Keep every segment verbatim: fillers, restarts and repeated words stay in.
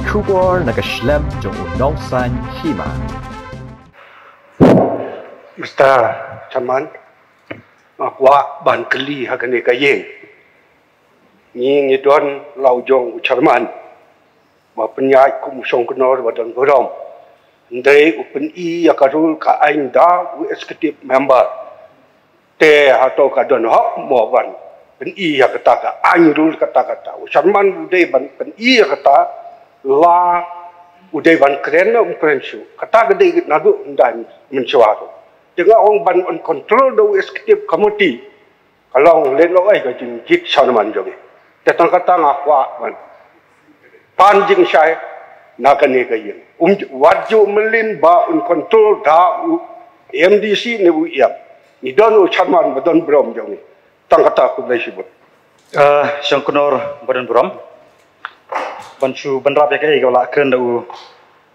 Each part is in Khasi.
Khubor na ka shlem jong u nongsan hima. Mister Chairman, nga kwah ban kylli ha kane ka ïing. Ngi ngi don la u jong u chairman ba pynïaid kum u shongknor ba don burom. Hynrei u pyni ïa ka rul ka aiñ da u executive member. Te hato ka don hok mo ban pyni ïa kata ka aiñ rul kata kata. U chairman u dei ban pyni ïa kata la u dei ban kren ne um kren shuh. Kata ka dei naduh hyndai mynshuwa ruh. Te nga ong ban on control da u executive committee. Ka long lehnohei ka jingjied sha u chairman jong ngi. Te tang kata nga kwah ban pan jingshai na kane ka ïing. Um, wat ju mlien ba un control da u M D C ne u E M. Ngi don u chairman ba don burom jong ngi. Tang kata, khublei shibun. Ah, shongknor ba don burom. Ban shu bynrap ïa kaei kaba la kren da u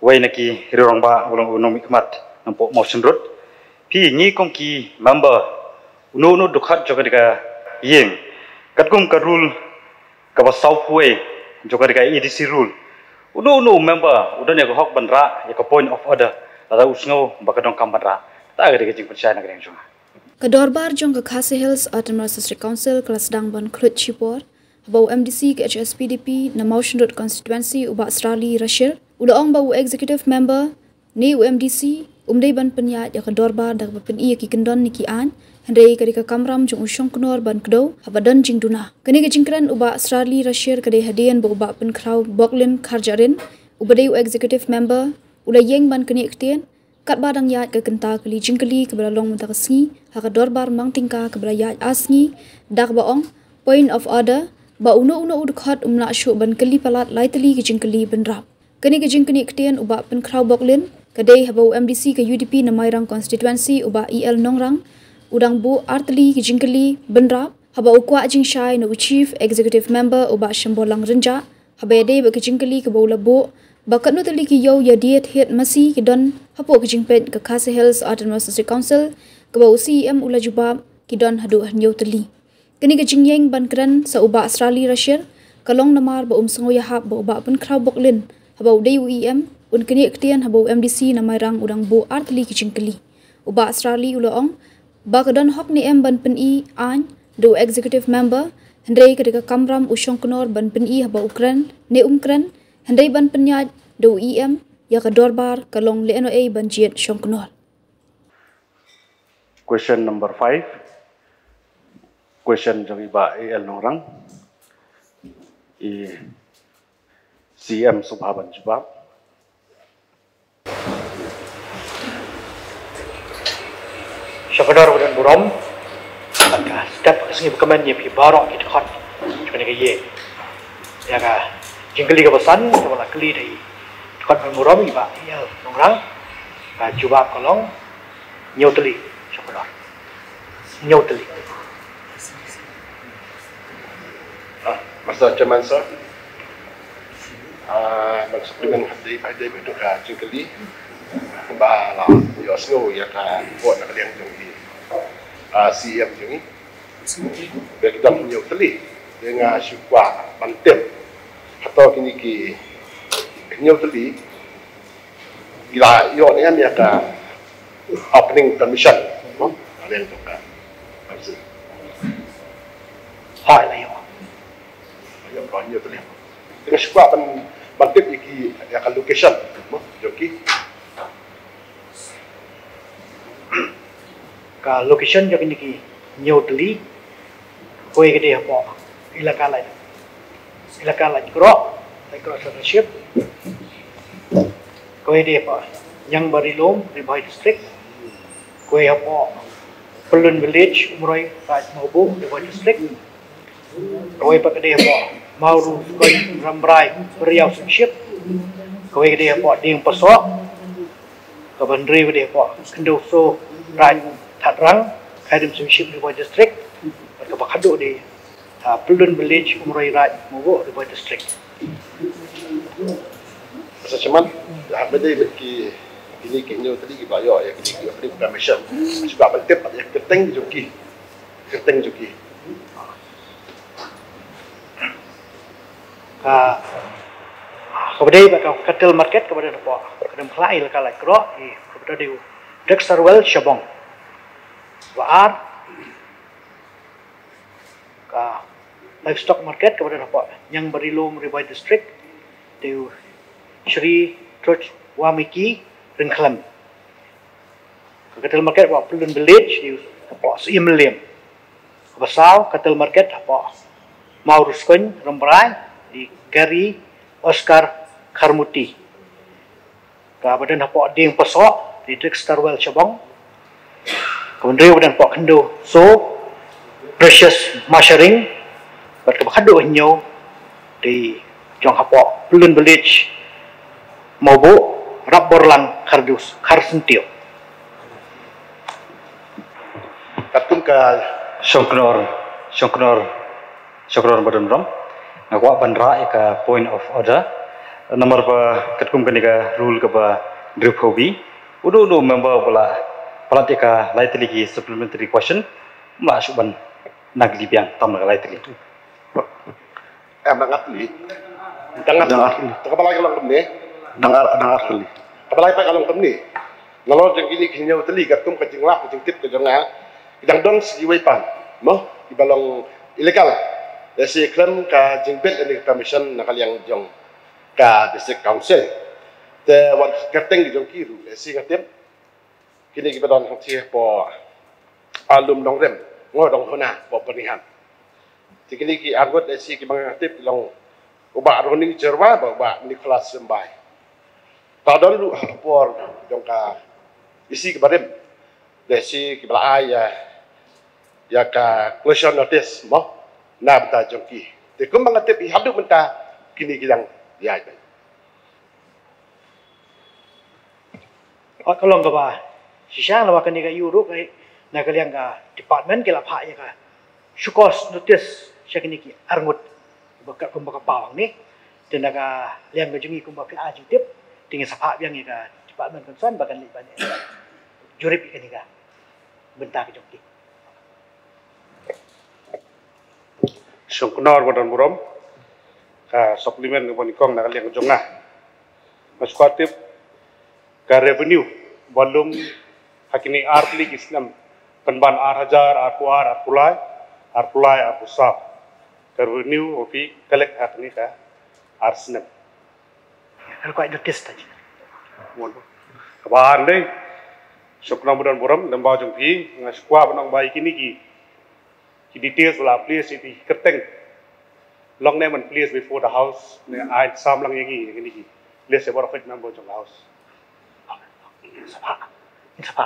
wei na ki rangbah, u long u nongmihkhmat na poh Mawshynrut. Phi, ngi kum ki member, uno uno u dkhot jong kane ka ïing, katkum ka rule kaba sawphew wei jong kane ka A D C rule, uno uno u member u don ïa ka hok ban rah ïa ka point of order lada u sngew ba ka donkam ban rah. Kata ka dei ka jingpynshai na ka liang jong nga. Ka dorbar jong ka Khasi Hills Autonomous District Council ka la sdang ban khluit shipor, haba u M D C ka H S P D P na Mawshynrut constituency, u Bah Srali Rashir, u la ong ba u executive member ne u M D C um dei ban pynïaid ïa ka dorbar da kaba pyni ïa ki kyndon ne ki aiñ, hynrei ka dei ka kamram jong u shongknor ban kdew haba don jingduna. Kane ka jingkren u Bah Srali Rashir ka dei hadien ba u Bah Pynkhraw Boklin Kharjahrin, uba dei u executive member, u la ïeng ban knieh ktien katba dang ïaid ka kynta kylli jingkylli kaba la long mynta ka sngi ha ka dorbar mang tyngka kaba la ïaid ar sngi, da kaba ong point of order, ba uno uno u dkhot um lah shuh ban kylli palat lai tylli ki jingkylli bynrap. Kane ka jingknieh ktien u Bah Pynkhraw Boklin ka dei haba u M D C ka U D P na Mairang constituency, u Bah E L Nongrang, u dang buh ar tylli ki jingkylli bynrap haba u kwah jingshai na u chief executive member, u Bah Shemborlang Rynjah, haba ïadei bad ka jingkylli kaba u la buh ba katno tylli ki ïew ïadie thied masi ki don hapoh ka jingpeit ka Khasi Hills Autonomous District Council, kaba u C E M u la jubab ki don haduh hynñiew tylli. Kane ka jingïeng ban kren sa u Bah Srali Rashir ka long namar ba um sngew ïahap ba u Bah Pynkhraw Boklin, haba u dei u E M, un knieh ktien haba u M D C na Mairang u dang buh ar tylli ki jingkylli. U Bah Srali u la ong ba ka don hok ne em ban pyni aiñ da u executive member, hynrei ka dei ka kamram u shongknor ban pyni haba u kren ne um kren, hynrei ban pynïaid da u E M ïa ka dorbar ka long lehnohei ban jied shongknor. Question number five. Question jong i Bah A L Nongrang. I C M sngewbha ban jubab. Shongknor ba don burom, ka step ka sngi ba kmen ïa phi baroh ki dkhot jong kane ka ïing. Ïa ka jingkylli kaba san kaba la kylli da i dkhot ban burom i Bah A L Nongrang, ka jubab ka long hynñiew tylli, shongknor. Hynñiew tylli. Ah, Mister Chairman, sir. Ah, ban supplement hadien, hadien ba ïa ka jingkylli ba la ïohsngew ïa ka report na ka liang jong i, ah, C E M jong i. Ba ki don hynñiew tylli. Ba nga shu kwah ban tip hato kine ki hynñiew tylli ki la ïoh ne em ïa ka opening permission, mo? Ka liang jong ka. Hooid, la ïoh. La ïoh, la ïoh, la ïoh. Te nga shu kwah ban, ban tip ïa ki, ïa ka location, mo? Jong ki. Ka location jong kine ki hynñiew tylli, kawei ka dei hapoh Elaka Lait, Elaka Laitkroh, Laitkroh Township. Kawei ka dei hapoh Niangbarilum, Ri Bhoi District. Kawei hapoh Pyllun Village, Umroi, Raid Mawbuh, Ri Bhoi District. Kawei pat ka dei hapoh Mawru, Skoi, Rambrai, Riau Township. Kawei ka dei hapoh Dieng Pasoh. Kaba hynriew ka dei hapoh Khyndew Soo, Raid Thadrang, Khairum Township, Ri Bhoi District. Bad kaba khadduh ka dei, ah, Pyllun Village, Umroi, Raid Mawbuh, Ri Bhoi District. Mister Chairman, ïa, haba ïadei bad ki, kine ki hynñiew tylli kiba la ïoh ïa kine ki opening permission, shu kwah ban tip ïa ka kyrteng jong ki. Kyrteng jong ki. Ka, Kaba dei ba ka cattle market kaba dei hapoh ka Dam Khlai, Laka Laitkroh, i kaba dei u Dexterwell Shabong. Ba ar ka livestock market kaba dei hapoh Niangbarilum, Ri Bhoi District, dei u Shri Troch Wamiki Ryngkhlem. Ka cattle market hapoh Pyllun Village, dei u hapoh Syiem Mylliem. Kaba saw, cattle market hapoh Mawryskun, Rambrai, dei u Gary Oscar Kharmuti. Kaba dei hapoh Dieng Pasoh, dei u Dexterwell Shabong. Kaba hynriew ba dei hapoh Khyndew Soh, Precious Masharing. Bad kaba khatduh hynñiew, dei jong hapoh Pyllun Village, Mawbuh, Rapborlang, Khardus, Kharsyntiew. Katkum ka Shongknor, Shongknor, Shongknor ba don burom. Nga kwah ban rah ïa ka point of order. Namar ba katkum kane ka rule kaba hynriewphew B, uno uno member ba la palat ïa ka lai tylli ki supplementary question, ym lah shuh ban nang kylli biang tam na ka lai tylli. Em, dang ar tylli. Dang ar tylli. Te kaba lai ka long kumne. Dang ar, dang ar tylli. Kaba lai pat ka long kumne. Nalor jong kine ki hynñiew tylli katkum ka jinglap ka jingtip ka jong nga, ki dang don sa kiwei pat, mo, kiba long illegal. Lehse khlem ka jingbit ïa kane ka permission na ka liang jong ka District Council. Te wat kyrteng ki jong ki ruh, lehse nga tip kine kiba don hangtei hapoh, ah, Lum Nongrim, Ngo Dong Huna, hapoh Byrnihat. Te kine ki arngut lehse kiba nga tip ki long u Bah Roning Jyrwa bad u Bah Nicholas Rymbai. Te don ruh ha ka por jong ka E C kaba rim, lehse kiba la ai ïa, ïa ka closure notice, mo, na bynta jong ki. Te kumba nga tip haduh mynta kine ki dang ïaid. Ka long kaba shisha namar kane ka ïuh ruh ka, na ka liang ka department ki la phah ïa ka show cause notice sha kine ki arngut ba ka, kumba ka paw hangne. Te na ka liang ka jong ngi kumba phi ai jingtip, te ngin sa phah biang ïa ka department concern ba kan leit ban jurip ïa kane ka bynta ka jong ki. Shongknor ba don burom, ka supplement kaba nyngkong na ka liang jong nga. Nga shu kwah tip ka revenue ba lum ha kine artylli ki snem, pynban ar hajar arphew ar, arphew lai, arphew lai, arphew saw. Ka revenue ba phi collect ha kine ka ar snem. Require notice ta ji. Kaba ar dei, Shongknor ba don burom, lem ba jong phi, nga shu kwah ban ong ba ïa kine ki, ki details ba la place ïa ki kyrteng, long ne man place before the house, ne ai sam lang ïa ngi ïa kine ki list ïa baroh member jong ka house. Sapa? Sapa?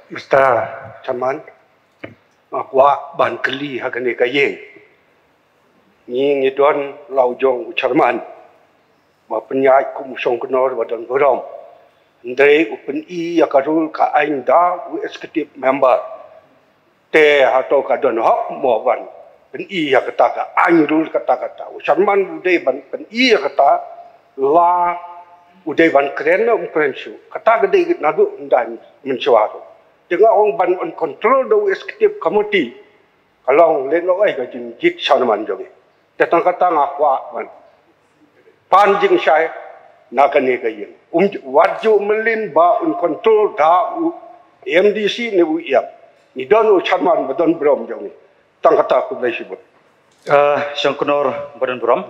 Mister Chairman, nga kwah ban kylli ha kane ka ïing. Ngi ngi don la u jong u chairman ba pynïaid kum u Shongknor ba don burom. Hynrei u pyni ïa ka rule ka aiñ da u executive member. Te hato ka don hok mo ban pyni ïa kata ka aiñ rule kata kata? U chairman u dei ban pyni ïa kata, la u dei ban kren ne um kren shuh. Kata ka dei naduh hyndai mynshuwa ruh. Te nga ong ban un control da u executive committee. Ka long lehnohei ka jingjied shathie man jong ngi. Te tang kata nga kwah ban pan jingshai na kane ka ïing. Um ju-, wat ju mlien ba un control da u M D C ne u E M. Ngi don u chairman ba don burom jong ngi. Tang kata, khublei shibun. Ah, Shongknor ba don burom.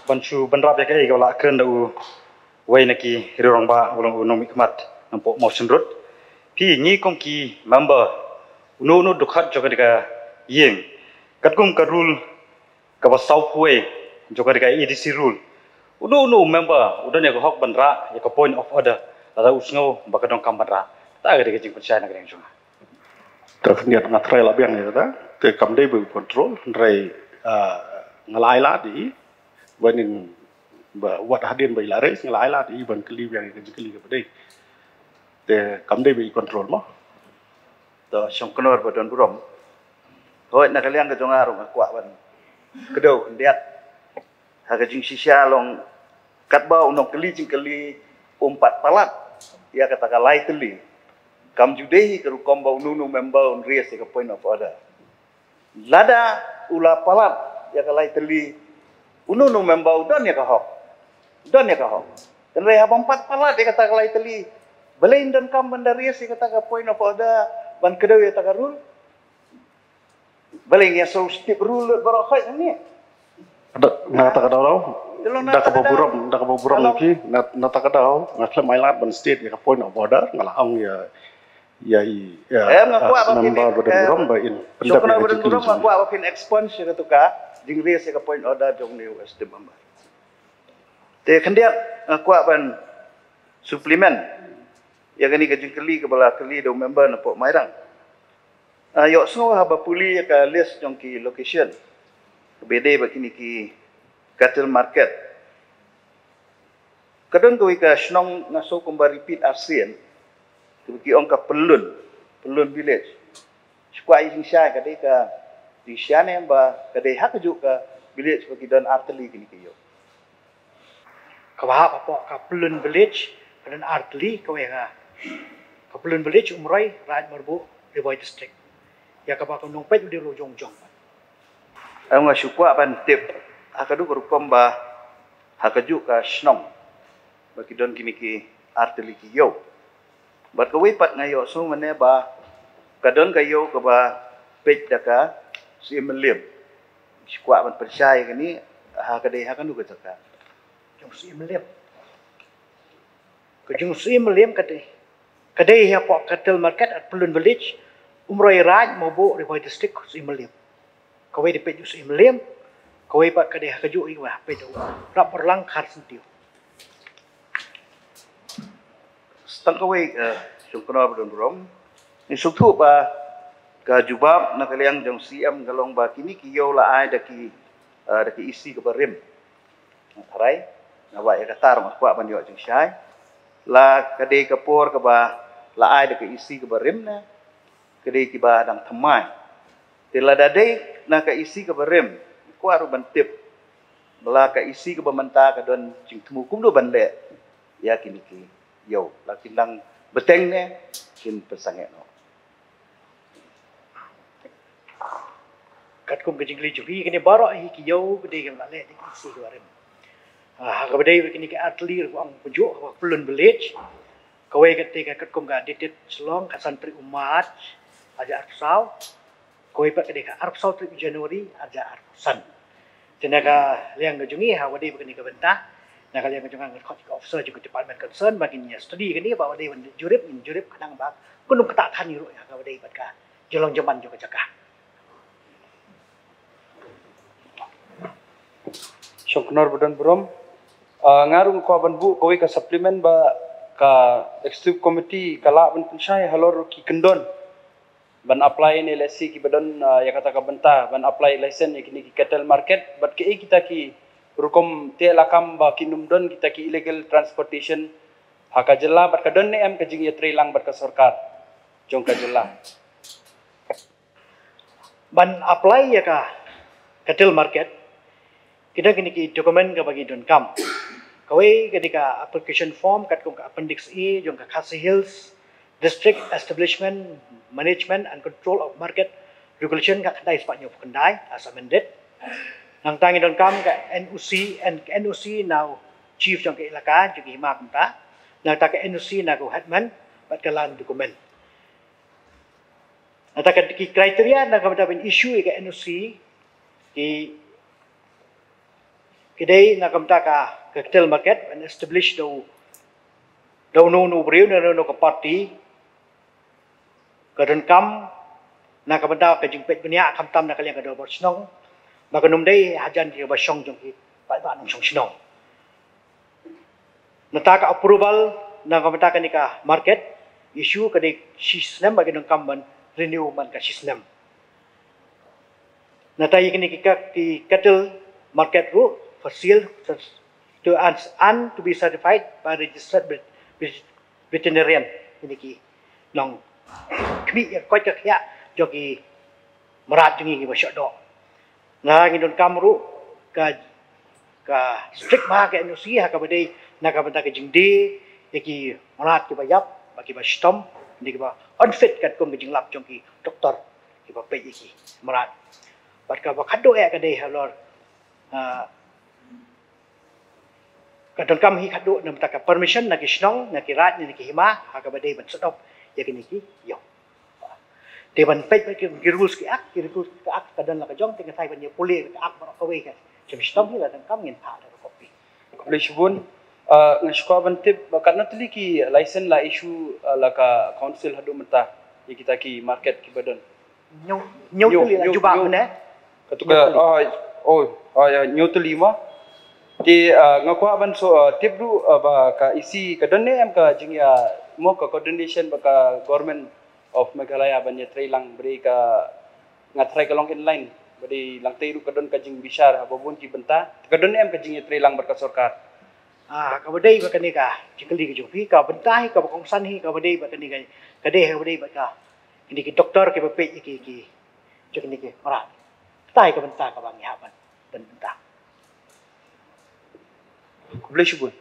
Ban shu bynrap ïa kaei kaba la kren da uwei na ki rangbah, ba long u nongmihkhmat na poh Mawshynrut. Phi, ngi kum ki member, uno uno u dkhot jong kane ka ïing, katkum ka rule kaba sawphew wei jong kane ka A D C rule, uno uno u member u don ïa ka hok ban rah ïa ka point of order lada u sngew ba ka donkam ban rah. Kata ka dei ka jingpynshai na ka liang jong nga. Te khyndiat nga tharai la biang ïa kata, te kam dei ba i control, hynrei, ah, nga la ai lad ïa i, ba nin, ba wat hadien ba i la raise nga la ai lad ïa i ban kylli biang ïa ka jingkylli kaba dei. Te kam dei ba i control mo. To Shongknor ba don burom. Hooid, na ka liang ka jong nga ruh nga kwah ban kdew khyndiat ha ka jingshisha long katba u nongkylli jingkylli um pat palat ïa kata ka lai tylli, kam ju dei hi ka rukom ba uno uno u member un raise ïa ka point of order. Lada u la palat Ïa ka lai tylli, uno uno member u don ïa ka hok. Don ïa ka hok. Hynrei haba ym pat palat ïa kata ka lai tylli, balei ngin donkam ban da raise ïa kata ka point of order ban kdew ïa kata ka rule? Balei ngi ïa shu stick rule lut baroh khoit hangne? Na kata ka daw, da kaba burom, da kaba burom ïa ki, na kata ka daw nga khlem ai lad ban state ïa ka point of order, nga la ong ïa ïa i ïa. Em, nga kwah ba phin, Shongknor Badan Burom, nga kwah ba phin expunge ïa katu ka jingraise ïa ka point order jong une u esteemed member. Te khyndiat nga kwah ban supplement ïa kane ka jingkylli kaba la kylli da u member na pdeng Mairang. Ïohsngew haba pule ïa ka list jong ki location kaba dei bad kine ki cattle market, ka don kawei ka shnong, nga sngew kumba repeat arsien, kaba ki ong ka Pyllun, Pyllun village. Shu kwah ïa jingshai, ka dei ka jingshai ne ba ka dei ha kajuh ka village ba ki don artylli kine ki ïew? Kaba hap hapoh ka Pyllun village ka don artylli, kawei ka Pyllun village, Umroi, Raid, Myrboh, Ri Bhoi district. Ïa kaba ka nongpeit u dei u la jong jong. Nga shu kwah ban tip ha kajuh ka rukom ba ha kajuh ka shnong ba ki don kine ki artylli ki ïew. Bad kawei pat nga ïohsngew mynne ba ka don ka ïew kaba peit da ka Syiem Mylliem. Shu kwah ban pynshai kane, ha ka dei ha kano ka jaka? Jong Syiem Mylliem. Ka jong Syiem Mylliem ka dei, ka dei hapoh cattle market at Pyllun village, Umroi, Raid, Myrboh, Ri Bhoi district, Syiem Mylliem. Kawei dei peit u Syiem Mylliem, kawei pat ka dei ha kajuh i wa peit u Raprlang, Khar Syntiew. Tang kawei, Shongknor Badan Burom, ngi sngewthuh ba ka jubab na ka liang jong Syiem ka long ba kine ki ïew la ai da ki, da ki E C kaba rim. Tharai nga wad ïa kata ruh nga kwah ban ïoh jingshai, la ka dei ka por kaba la ai da ka E C kaba rim ne ka dei kiba dang thymmai? Te lada dei na ka E C kaba rim, nga kwah ruh ban tip ba la ka E C kaba mynta ka don jingthmu kumno ban leh ïa kine ki ïew, la kin dang bteng ne kin pynsangeh noh? Katkum ka jingkylli jong phi, kine baroh hi ki ïew ka dei ka la leh da ka E C kaba rim. Ha kaba dei kine ki artylli ruh ong kumjuh ha ka Pyllun village. Kawei ka dei ka katkum ka dated Shillong ka san tarik u March arhajar arphew saw. Kawei pat ka dei ka arphew saw tarik u January arhajar arphew san. Te na ka liang ka jong ngi ha kaba dei ba kane ka bynta, na ka liang ka jong nga, nga khot ïa ka officer jong ka department concern ba ngin ïa study kane, ba kaba dei ban jurip ngin jurip, khnang ba kin ym ktah than ruh ïa kaba dei bad ka jinglong jingman jong ka jaka. Shongknor Badan Burom, nga ruh nga kwah ban buh kawei ka supplement ba ka executive committee ka lah ban pynshai halor ki kyndon ban apply ne lehse kiba don ïa kata ka bynta ban apply license ïa kine ki cattle market, bad kiei kita ki rukom teh lakam ba kin ym don kita ki illegal transportation ha ka jylla, bad ka don ne em ka jingïatreilang bad ka sorkar jong ka jylla. Ban apply ïa ka cattle market, ki don kine ki document kaba ngi donkam. Kawei ka dei ka application form katkum ka Appendix A jong ka Khasi Hills District Establishment Management and Control of Market Regulation ka khyndai spah hynñiewphew khyndai as amended. Nangta ngi donkam ka N O C, N, N O C na u chief jong ka ilaka, jong ka hima kumta. Nangta ka N O C na ka headman bad ka land document. Nangta ki criteria na ka bynta ban issue ïa ka N O C ki, ki dei na ka bynta ka, ka cattle market ban establish da u, da uno uno u briew ne uno uno ka party. Ka donkam na ka bynta ka jingpeit bniah, khamtam na ka liang ka dorbar shnong, ba kan ym dei hajan kiba shong jong ki paidbah nongshong shnong. Nangta ka approval na ka bynta kane ka market issue ka dei shi snem, ba ki donkam ban renew man ka shi snem. Nangta ïa kine ki, ki cattle market ruh for sale to, and, and to be certified by registered vet-, vet-, veterinarian. Kine ki nongkhmih ïa ka koit ka khiah jong ki mrad jong ngi kiba shoh doh. Ngi donkam ruh ka, ka strict bha ka N O C ha kaba dei na ka bynta ka jingdie ïa ki mrad kiba ïap bad kiba shitom, ne kiba unfit katkum ka jinglap jong ki doktor kiba peit ïa ki mrad. Bad kaba khatduh eh ka dei halor, ah, ka donkam hi khatduh namar ka permission na ki shnong, na ki raid, na ki hima, ha kaba dei ban sdop ïa kine ki ïong. Te ban peit ba ki, ki rules ki act, ki rules ki act ka don la ka jong, te nga tharai ban ïa pule ka act baroh kawei ka. Shisha hi la donkam ngin phah da ka copy. Khublei shibun. Ah, nga shu kwah ban tip ba katno tylli ki license la issue, ah, la ka council haduh mynta ïa kita ki market kiba don. Hynñiew, hynñiew tylli la jubab mynne. Katu ka, oh, oh, oh, ïa, hynñiew tylli mo. Te, ah, nga kwah ban shu, ah, tip ruh, ah, ba ka E C ka don ne em ka jingïa mo ka coordination bad ka Government of Meghalaya ban ïatreilang, ba dei ka, nga tharai ka Long Inn Line, ba dei lang tei ruh ka don ka jingbishar ha ba bun ki bynta, ka don ne em ka jingïatreilang bad ka sorkar. Ah, kaba dei ba kane ka jingkylli ka jong phi, ka bynta hi, kaba kongsan hi, kaba dei ba kane ka, ka dei, kaba dei ba ka, kine ki doktor kiba peit ïa ki, ki, jong kine ki mrad. Kata hi ka bynta kaba ngi hap ban, ban bynta. Khublei shibun.